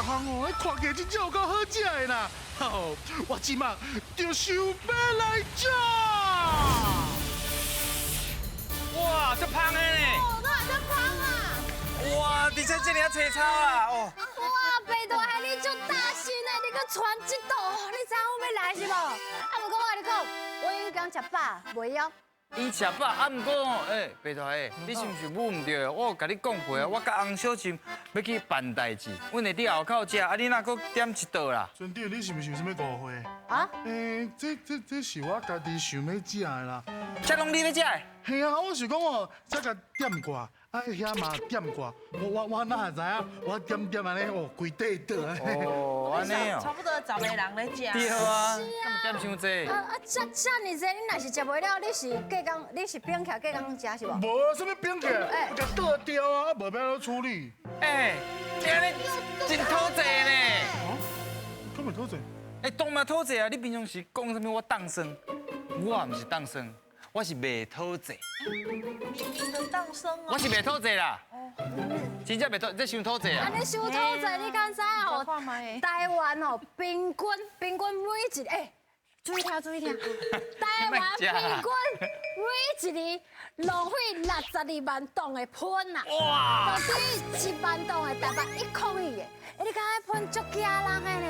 項哦，看起來真正有夠好食的啦。好，我這馬就想欲來食。哇，這芳的呢！哦，哪會遮芳啊！哇，而且這爾青草啊！哦。哇，白大兄你足大心的，你閣傳這道，你知影阮欲來是無？啊，毋過我共你講，我已經食飽，袂枵。伊食飽，啊，毋過吼，欸，白大兄，你是毋是舞毋著？我有共你講過啊，我佮翁小琴欲去辦代誌，阮會佇後口食，啊，你若閣點一道啦？船長，你是毋是有啥物誤會？啊？欸，這是我家己想欲食的啦。這攏你欲食的？嘿啊，我是講哦，這共點過，啊遐嘛點過，我哪會知影？我點點按呢，哦，規塊桌。哦，按呢哦。差不多10個人咧食。對啊，敢點傷濟？啊啊，這爾濟，你若是食袂了，你是隔工，你是冰起來隔工食是無？無啥物冰起來，共倒掉啊，啊無欲按怎處理？欸，你按呢真討債呢？啊？敢會討債？欸，當嘛討債啊！你平常時講啥物我當算，我毋是當算。我是袂討債，明明就當算哦。我是袂討債啦，真正袂討，這傷討債啊！按呢傷討債，你敢知影？台灣哦，平均平均每一個，欸，注意聽注意聽，台灣平均每一年浪費62萬噸的糞啊！哇！就對1萬噸的台北1公里的，欸，你感覺糞足驚人的呢？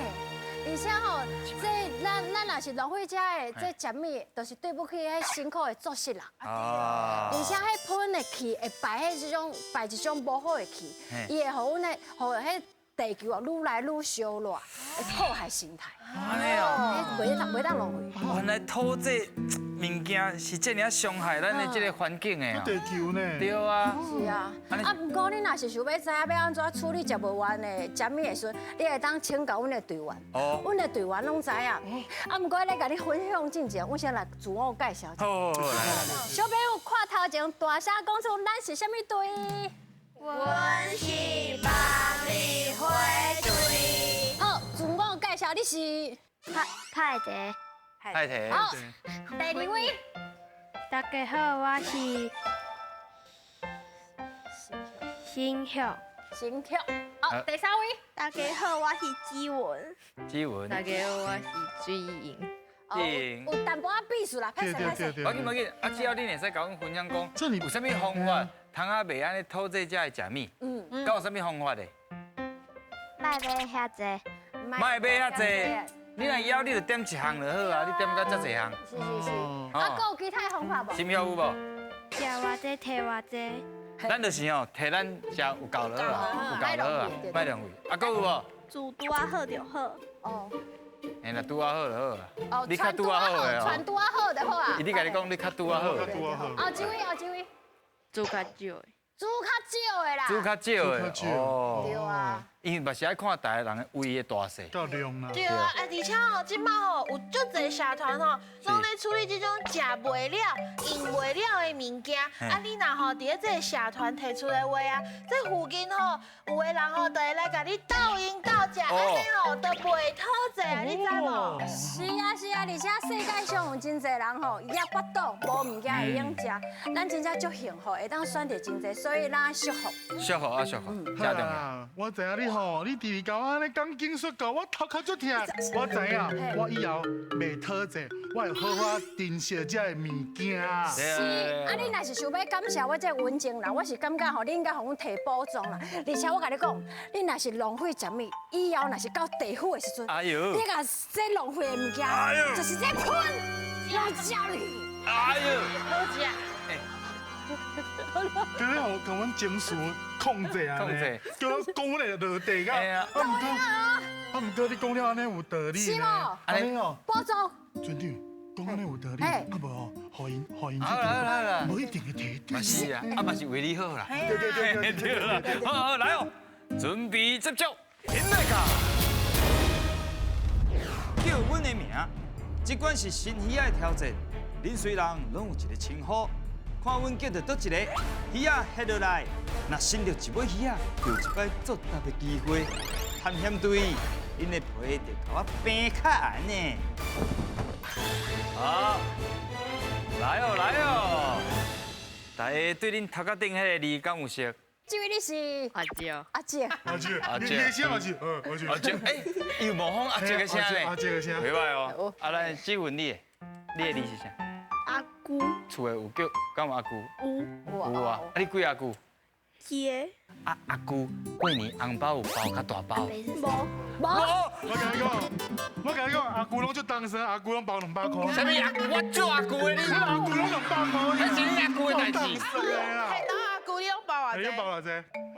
而且吼，這咱若是浪費這个這食物，就是對不起彼辛苦的作息啦。啊！而且彼噴的氣會排彼這種排一種無好的氣，伊會予阮的予彼地球啊愈來愈燒熱，會破壞生態。按呢哦，袂當浪費。原來討債物件是這爾傷害咱的這个環境的。地球呢？對啊。是啊。啊，毋過你若是想欲知影欲按怎處理食無完的食物的時陣，你會當請教阮的隊員。哦。阮的隊員攏知影。啊，毋過咧共你分享進前，阮先來自我介紹。好，來來來。小朋友看頭前大聲講出咱是啥物隊？阮是放力火隊。好，自我介紹，你是？派派提。派提。好，第二位。大家好，我是新秀。新秀。好，第三位。大家好，我是基文。基文。大家好，我是朱穎。有淡薄仔意思啦，歹勢歹勢。無要緊無要緊，啊，只要你會使共阮分享講，有啥物方法通啊袂按呢討債才會食物？嗯，敢有啥物方法的？莫買遐濟。莫買遐濟。你若枵，你就點一項就好啊，你點到遮濟項。是是是。啊，閣有其他方法無？心曉有無？食偌濟，提偌濟。咱就是吼，提咱食有夠就好啊，有夠就好啊，莫浪費。啊，閣有無？煮拄仔好就好。哦。嘿啦，拄仔好就好啊。哦，你較拄仔好的哦。穿拄仔好就好啊。伊你共你講，你較拄仔好。後一位，後一位。煮較少的。煮較少的啦。煮較少的。哦。對啊。因為嘛是愛看逐个人的胃的大細。夠量啦。對啊，啊，而且吼，這擺吼有足濟社團吼，攏咧處理這種食袂了、用袂了的物件。啊，你若吼佇咧這个社團提出的話啊，這附近吼有的人吼就會來共你鬥用鬥食，按呢吼就袂討債啊，你知無？是啊是啊，而且世界上有真濟人吼，也腹肚無物件會用食，咱真正足幸福，會當選擇真濟，所以咱惜福。惜福啊惜福，真重要。我知影你吼，你直直共我按呢講經說教，我頭殼足疼。我知影，我以後袂討債，我會好好珍惜這个物件。是，啊，你若是想欲感謝我這個溫情人，我是感覺吼，你應該予阮提寶藏啦。而且我共你講，你若是浪費食物，以後若是到地府的時陣，哎喲，你共這浪費的物件，就是這糞，來食你。哎喲，好食。今日予共阮情緒控制啊，控制，叫我講阮會落地噶。啊，毋過，啊，毋過你講了按呢有道理。是無？按呢哦。寶藏。船長，講按呢有道理，啊無哦，予𪜶予𪜶這無一定會提嘛是啊，啊嘛是為你好啦。對對對對對啦。好好來哦，準備接觸，起來噶。叫阮的名，這款是新魚仔的挑戰，恁雖人攏有一个稱呼。看阮叫著佗一个魚仔翕落來，若伸著一尾魚仔，就有一擺作答的機會。探險隊，𪜶的皮就共我平較硬呢。好，來哦來哦，大家對恁頭殼頂彼个字敢有熟？这位你是阿姐，阿姐，阿姐，阿姐你的声嘛是，阿姐，阿姐，哎，又模仿阿姐的声呢，阿姐的声袂歹哦。啊，咱志文你的，你的字是啥？阿姑。厝的有叫，敢有阿姑？有。有啊。啊，你几阿姑？一个。啊，阿姑过年红包有包较大包？无。无。我共你讲，我共你讲，阿姑拢足当生，阿姑拢包200箍。啥物阿姑？我做阿姑的你。阿姑拢200箍。那是你阿姑的代志。嘿，当阿姑你拢包偌济？你包偌济？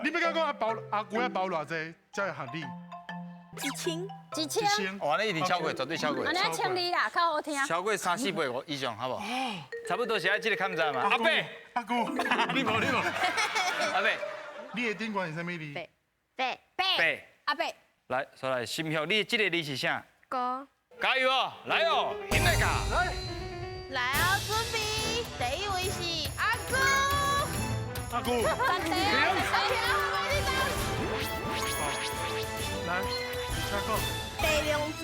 你欲讲讲包阿姑要包偌济才会合理？ 1000。 1000。哇，你一定超过，绝对超过。按呢千二啦，较好听。超过3、4倍以上，好无？差不多是爱这个坎站嘛。阿伯，阿姑，你无你无。阿伯，你的顶悬是啥物字？八。八。八。阿伯。来，煞来，心晓，你这个字是啥？高。加油哦，来哦，兴来噶。来。来哦，准备，第一位是阿姑。阿姑。暂停。来，请讲。白龙船。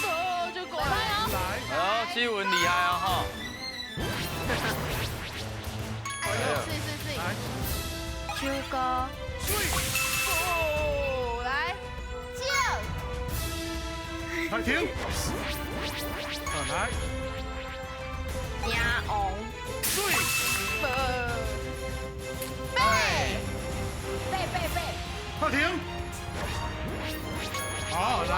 哦，就过来哦。来。哦，志文厉害哦，吼。哎呦，是是是。来。秋高。水。哦，来。九。来停。来。赢王。水。八。八。八八八。好停。好，来。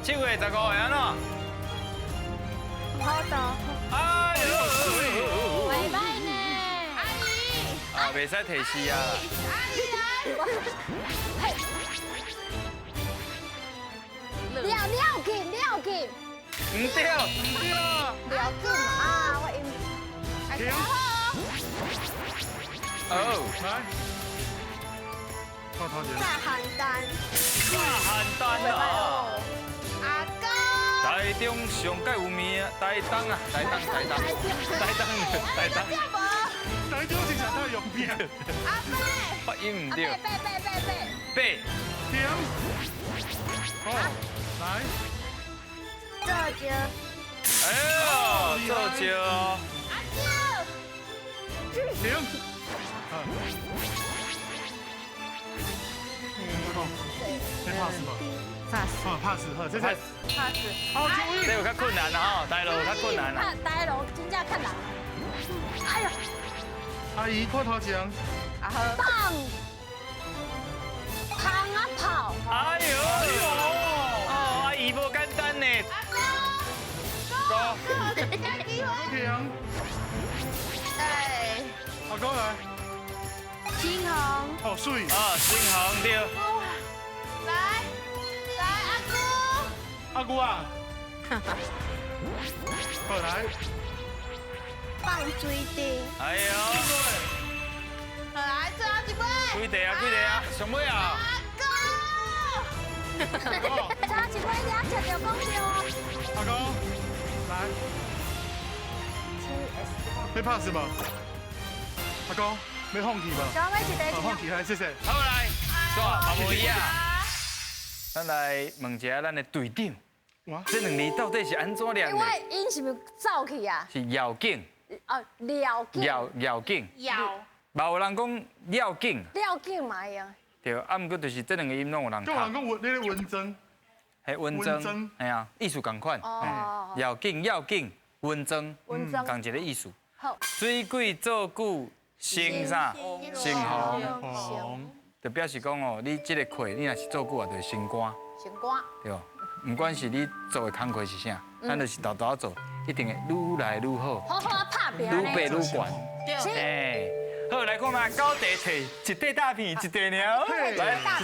7月15会按怎？好的。哎呦。袂歹呢。阿姨。啊，袂使提示啊。阿姨来。嘿。了了紧了紧。唔对，唔对。了紧啊，我音。停。哦，来。炸邯郸。炸邯郸啊！阿哥。台中上盖有名，台东啊，台东，台东，台东，台东。台中是啥太用片？阿伯。发音唔对。八八八八。八。停。好，来。做招。哎呦，做招。阿舅。停。你 pass 吗？pass。哦，pass，好，谢谢。 pass。好，注意。这有较困难啦吼，大路有较困难啦。大路真正较难。哎呦。阿姨，看头前。阿好。放。窗仔炮。哎呦。哦，阿姨无简单呢。阿哥。哥。停。哎。阿哥来。新红。哦，水。啊，新红对。来，来，阿姑。阿姑啊。好来。放水灯。哎呦。好来，最后一杯。几块啊？几块啊？上尾啊。阿哥。最后一杯，你也食著讲著哦。阿哥，来。你 pass 无？阿哥，欲放弃无？最后一个。放弃，来，谢谢。好来，煞嘛无伊啊。咱来问一下咱的队长，这两字到底是按怎念的？因为𪜶是毋是走去啊？是耀景。哦，廖景。耀耀景。耀。嘛有人讲廖景。廖景嘛会用。对，啊，毋过就是这两个音拢有人读。有人讲文，那个文章。嘿，文章。嘿啊，意思仝款。哦。耀景，耀景，文章。文章。仝一个意思。好。水鬼做久成啥？成风。就表示讲哦，你这个课你若是做久啊，就会成官。成官。对，不管是你做的工课是啥，咱就是沓沓做，一定会愈来愈好。好好拍拼。愈爬愈悬。对。哎，好，来看嘛，九块提一块大片，一块尔。来，一块。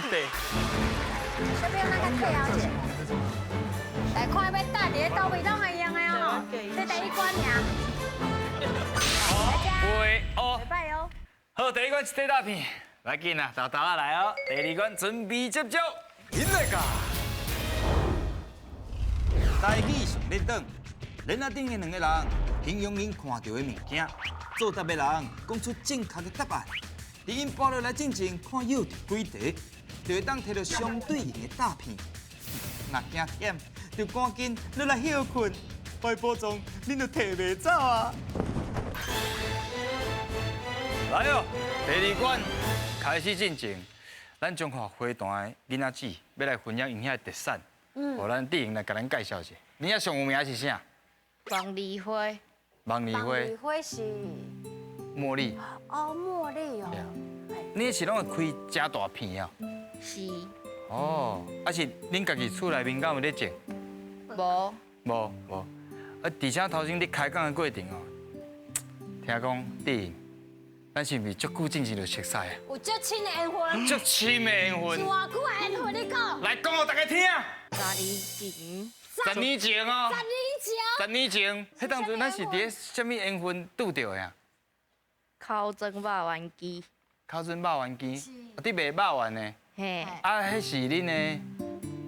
小朋友，咱较退后一下。来看欲搭伫咧佗位拢会用的哦。这第一关尔。会哦。袂歹哦。好，第一关一块大片。来紧啊，沓沓仔来哦！第二关准备接招，起来噶！台语上咧转，链仔顶的两个人形容𪜶看著的物件，作答的人讲出正确的答案。伫𪜶跋落来进前，看舀著几块，就会当提著相对应的诈骗。若惊险，就赶紧落来歇睏，拜保重，恁就提袂走啊！來哦，第二關開始進前，咱中華花壇的囡仔姊欲來分享𪜶遐的特產，予咱志瑩來共咱介紹一下。恁遐上有名是啥？夢梨花。夢梨花。夢梨花是茉莉。哦，茉莉哦。你是攏會開誠大片哦？是。哦，啊是恁家己厝內面敢有咧種？無。無無。啊，而且頭先你開講的過程哦，聽講志瑩，咱是毋是足久進前就熟似啊？有足深的緣分。足深的緣分。是偌久的緣分？你講。來講予大家聽。十年前。十年前哦。十年前。十年前，彼當陣咱是佇咧啥物緣分拄著的啊？烤蒸肉丸機。烤蒸肉丸機，佇賣肉丸的。嘿。啊，彼是恁的？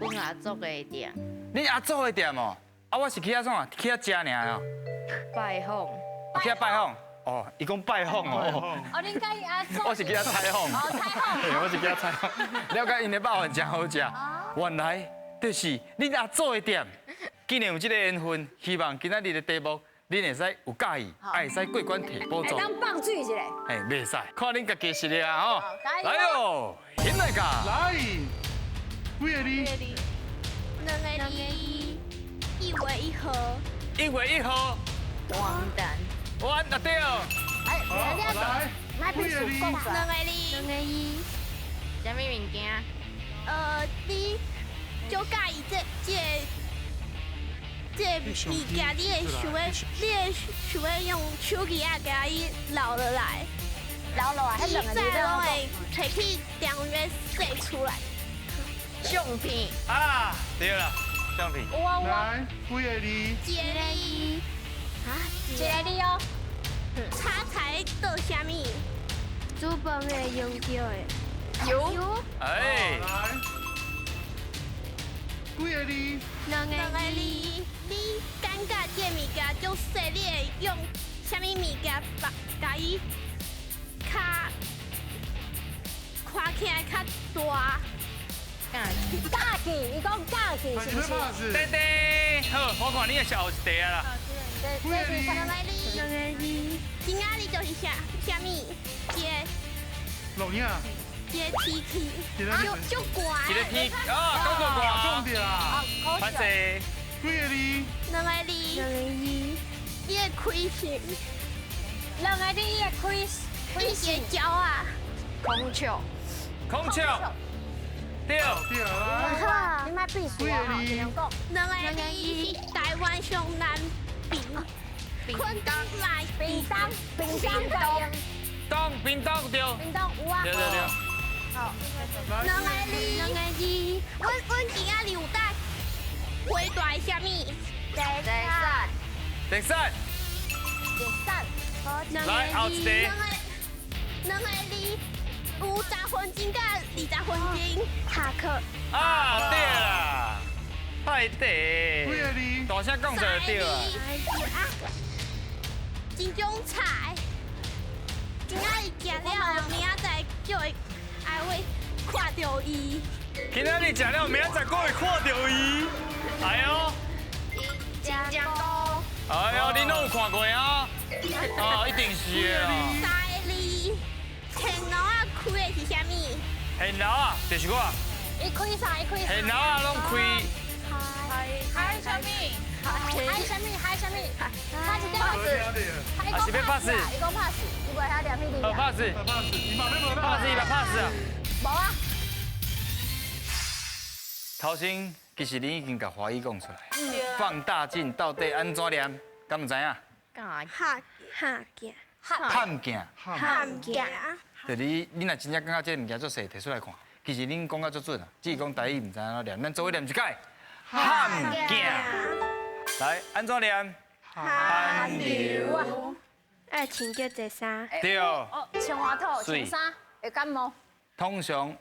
阮阿祖的店。恁阿祖的店哦。啊，我是去遐創啊？去遐食爾哦。拜訪。去遐拜訪。哦，伊講拜訪哦。哦，恁佮伊阿祖。我是去遐採訪。哦，採訪。我是去遐採訪，了解𪜶的肉丸誠好食。原來就是恁阿祖的店，既然有這个緣分，希望今仔日的題目，恁會使有佮意，也會使過關提寶座。會當放水一下。嘿，袂使，看恁家己實力啊吼。來哦，現來噶。來，幾个字？兩个字，一月一號。1月1號。完蛋。完啊對。哎，來，來，幾个字？兩个字。兩个字。啥物物件？你就佮意這這這個物件，你會想欲，你會想欲用手機仔共伊留落來，留落來，彼兩个字伊攏會提去電話洗出來。相片。啊，對啦，相片。有啊有啊。來，幾個字？一個字。啊，一个字哦。炒菜倒啥物？煮飯會用著的。油。哎。來。幾个字？兩個兩個字。你感覺這個物件足細，你會用啥物物件把共伊較看起來較大？家己，伊講家己是毋是？對對，好，我看你也是後一題啊啦。幾个字？兩個字。兩個字。今仔日就是啥啥物？一個。錄影。一个天氣，足足寒。一个天啊，講到寒，講著啦。歹勢。幾个字？兩個字。兩個字。伊會開心。兩個字，伊會開開心。一個鳥仔。孔雀。孔雀。對。對來。你莫避暑啊！哈，盡量講。兩個字是台灣上南邊。屏東來。屏東，屏東東，屏東對。屏東有啊。對對對。好。兩個字。兩個字。阮今仔日有帶回大啥物？特產。特產。特產。來後一題。兩個字，有十分鐘佮20分鐘。下課。啊，對啦，太對。幾个字？大聲講就對啊。啊，一種菜。今仔日食了，明仔載就會愛會看著伊。今仔日食了，明仔載閣會看著伊。哎喲。金針菇。哎喲，你攏有看過啊？啊，一定是的。三个字，現樓仔開的是啥物？現樓啊，就是我。伊開啥？伊開啥？現樓仔攏開。開啥物？開啥物？開啥物？他一點啊，是欲 pass？伊講 pass，伊袂曉念彼字。好 pass。 pass，伊嘛欲無 pass，伊嘛 pass 啊。無啊。頭先其實你已經共華語講出來。放大鏡到底按怎念？敢毋知影？哈哈鏡。探鏡。探鏡。就你，你若真正感覺這个物件足細，提出來看，其實恁講甲足準啊，只是講台語毋知按怎念，咱做伙念一擺。探鏡。來，按怎念？寒流。愛穿足濟衫。對。哦，穿外套，穿衫會感冒。通常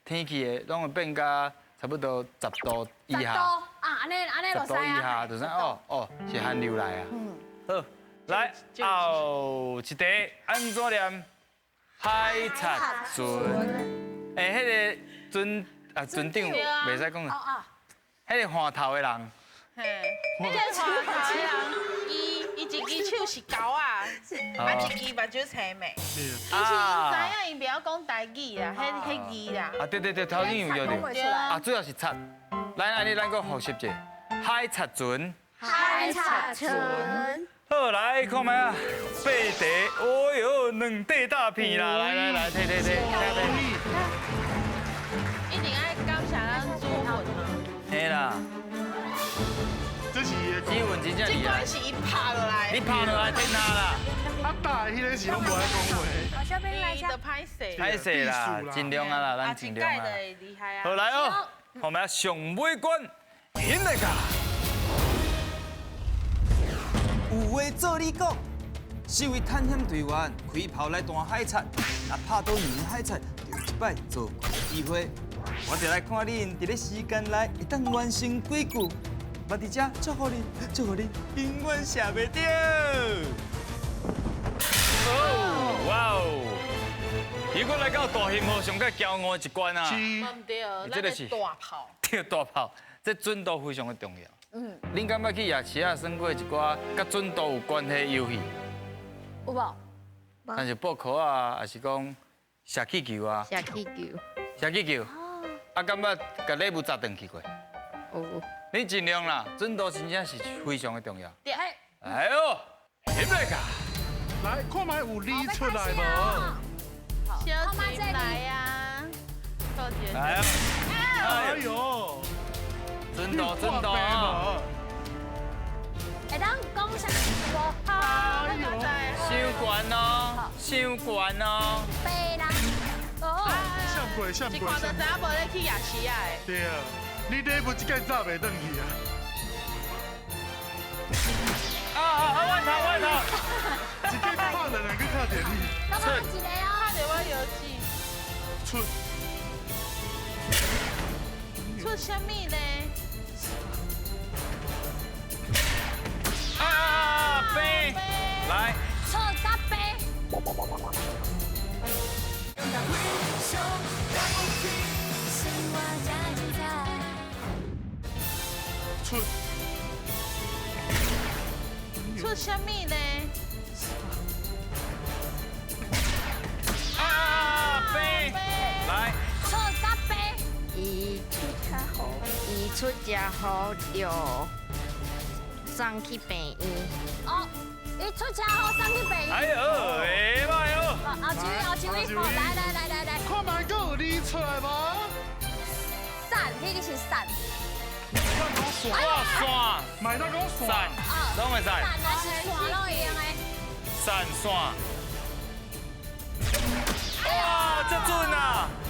天氣會攏會變甲差不多10度以下。10度啊，按呢按呢就10度以下，就算哦哦，是寒流來啊。好，來後一題按怎念？海賊船。欸，彼个船啊，船長袂使講啊。彼个換頭的人。嘿。彼个換頭的人，伊。伊一支手是狗啊，啊一支目睭青眉。其实𪜶知影，𪜶袂晓讲台语啦，彼彼字啦。啊对对对，头先有叫著。啊，主要是贼。咱按呢，咱阁复习者，海贼船。海贼船。好，来看覓啊，八题，哦哟，两块大片啦，来来来，提提提，一定爱感谢咱主文嘛。嘿啦，这是主文真正厉害。这关是伊拍落来。你拍落来天下啦。啊，打的彼个是拢无爱讲话。小兵来就歹势。歹势啦，尽量啊啦，咱尽量啊。厉害啊。好来哦，后面上尾关，引来噶。有话做你讲，四位探险队员开炮来弹海贼，若拍到两个海贼，就有一摆做怪的机会。我就来看恁伫咧时间内会当完成几句。我伫遮祝福恁，祝福恁永远射袂著。哦，哇哦！如果来到大兴号上盖骄傲的一关啊，是，毋对，这个是大炮，对，大炮，这准度非常的重要。嗯，恁敢捌去夜市仔耍过一寡佮准度有关系的游戏？有无？像是剥壳啊，还是讲射气球啊？射气球。射气球。啊，敢捌共礼物砸断去过？有。你尽量啦，准度真正是非常的重要。对。哎呦，翕来噶！来，看觅有字出来无？小姐来啊！来啊！哎呦！准度准度啊！会当讲啥无？伤悬哦，伤悬哦。白人哦。闪过闪过。一看就知影无咧去夜市啊的。对啊，你礼物这届炸袂转去啊！啊啊啊！外头外头。一届拍两个去拍著你。出一个哦，拍著我药剂。出。出啥物呢？啊飞，来，错甲飞。出出啥物呢？啊飞，来，错甲飞。伊出车祸，伊出车祸就送去病院。哦，伊出车祸送去病院。哎呦，会歹哦。后一位，后一位，好，来来来来来。看觅阁有字出来无？散，彼个是散。哇，线，买到讲线，拢会使。散还是线拢会用的。散线。哇，这准啊！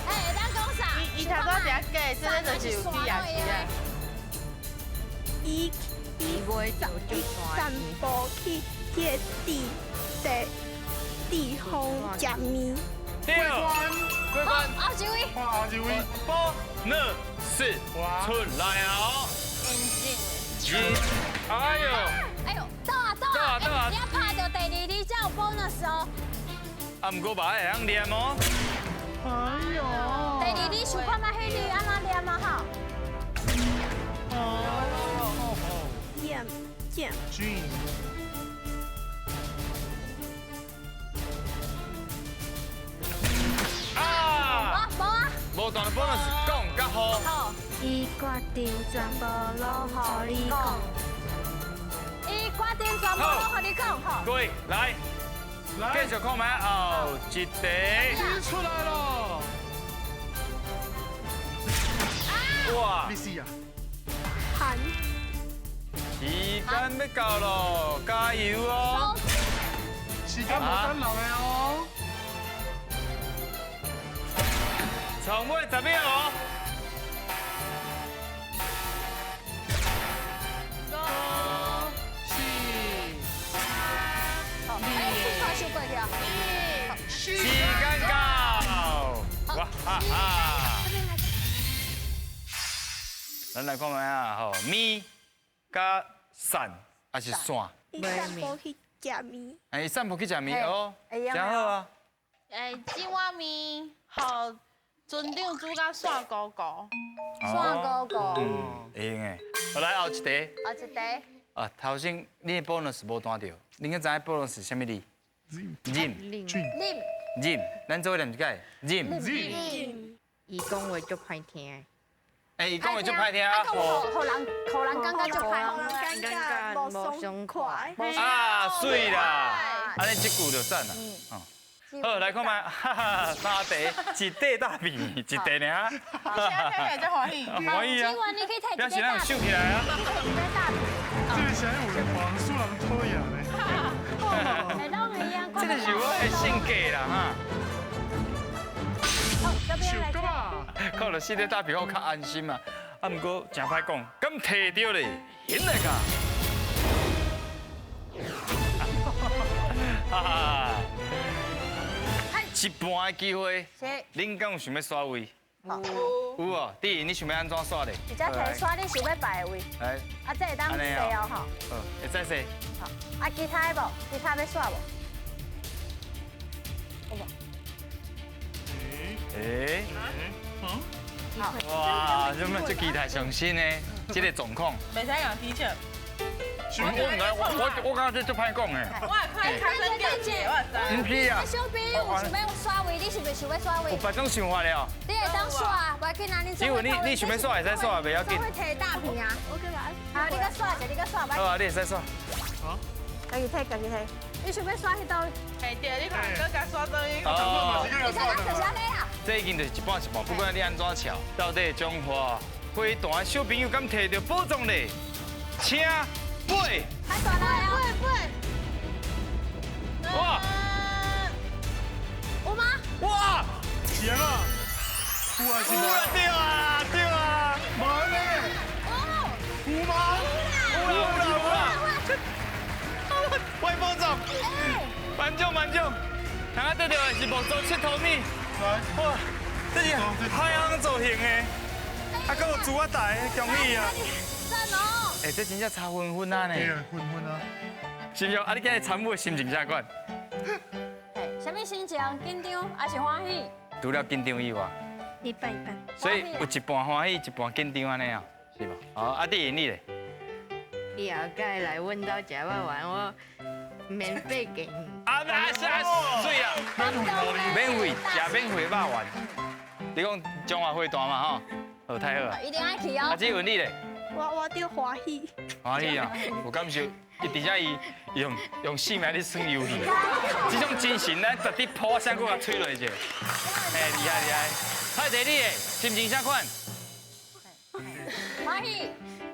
哎，咱讲啥？伊头拄仔伫遐假，这个就是有去夜市啊。伊伊散步去彼个地地地方食面。对，过关。后一位。后一位。波那是出来啊！一，哎呦，哎呦，到啊到啊，到啊！你要拍到第二字才有 bonus 哦。啊，毋过嘛会晓念哦。哎呦，第二字想看觅彼字按怎念啊？哈。哦。念剑。俊。啊！无啊。无断的 bonus 讲较好。好。伊决定全部拢予你讲。伊决定全部拢予你讲，好。各位来，继续看觅后一题。出来了。哇！你死啊！喊。时间要到了，加油哦！时间无等人的哦。长尾10秒哦。时间到！哇哈哈！咱来看觅啊，吼，面佮散还是线？伊散步去食面。哎，散步去食面哦，真好啊。哎，这碗面，予船长煮甲线糊糊。线糊糊。嗯，会用的。好，来后一题。后一题。啊，頭先你的 bonus 無彈著，你應該知影 bonus 是啥物字？忍。忍，咱做伙念一擺。忍。伊講話足歹聽。欸，伊講話足歹聽啊！予人感覺足歹，感覺無爽快。啊，媠啦！按呢這句就讚啦。好，來看覓，哈哈，三塊，一塊大餅，一塊爾。你現在聽起來真歡喜。歡喜啊！表示咱收起來啊。這個啥有黃鼠人討厭的。這個是我的性格啦，哈。收噶嘛？看到四塊大餅，我較安心嘛。啊，毋過誠歹講，敢提著咧，顯來噶。哈哈。一半的機會，恁敢有想欲刷位？有哦，弟，你想欲按怎刷咧？直接提刷你想欲擺的位。來，啊，這會當踅哦，吼。好，會使踅。好，啊，其他的無？其他欲刷無？有無？欸？哇，這麼這期待上新的這個狀況。袂使共提醒。我毋知，我感覺這足歹講的。我看伊較算掉一個，我知。毋是啊。小朋友有想欲刷位，你是毋是想欲刷位？有別種想法了。你會當刷啊，無要緊啊，你。因為你想欲刷會使刷，袂要緊。會提大片啊。我幹嘛？好，你閣刷一下，你閣刷。好啊，你會使刷。好。家己提，家己提。你想欲刷彼道？嘿對，你看，閣共刷轉去。哦。你看咱就是按呢啦。這已經就是一半一半，不管你按怎喬，到底彰化花壇小朋友敢提著寶藏咧？請。背，太短了，背背。哇！有嗎？哇！是啊，有啊，有啊，對啊，對啊，無呢？有嗎？有啦有啦有啦！喂，寶藏，滿獎滿獎，剛剛得著的是木造七頭米。來，哇，這是海洋造型的，啊，閣有豬仔台，恭喜啊！讚哦！欸，這真正差分分啊呢！對啊，分分啊！是不是？啊，你今日參與的心情啥款？嘿，啥物心情？緊張還是歡喜？除了緊張以外，一半一半。所以有一半歡喜，一半緊張按呢啊，是吧？哦，啊，弟你咧？你後蓋來阮兜食肉圓，我免費給你。啊，那啥媠啊！免費，食免費肉圓。你講彰化花壇嘛吼？好，太好啊！一定愛去哦。啊，這問你咧？我著歡喜。歡喜啊！有感受，伊直接伊用性命咧耍遊戲，這種精神咱絕對破聲閣共吹落去。嘿，厲害厲害！太弟你的心情啥款？歡喜。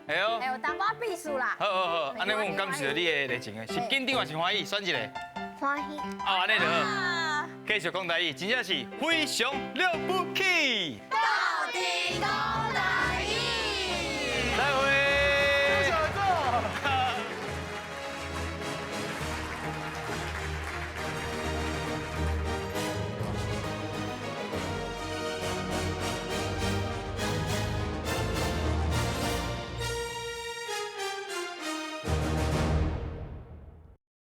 會哦。有淡薄意思啦。好好好，按呢我有感受著你的熱情的，是緊張還是歡喜？選一個。歡喜。啊，按呢就好。繼續講台語，真正是非常了不起。鬥智鬥。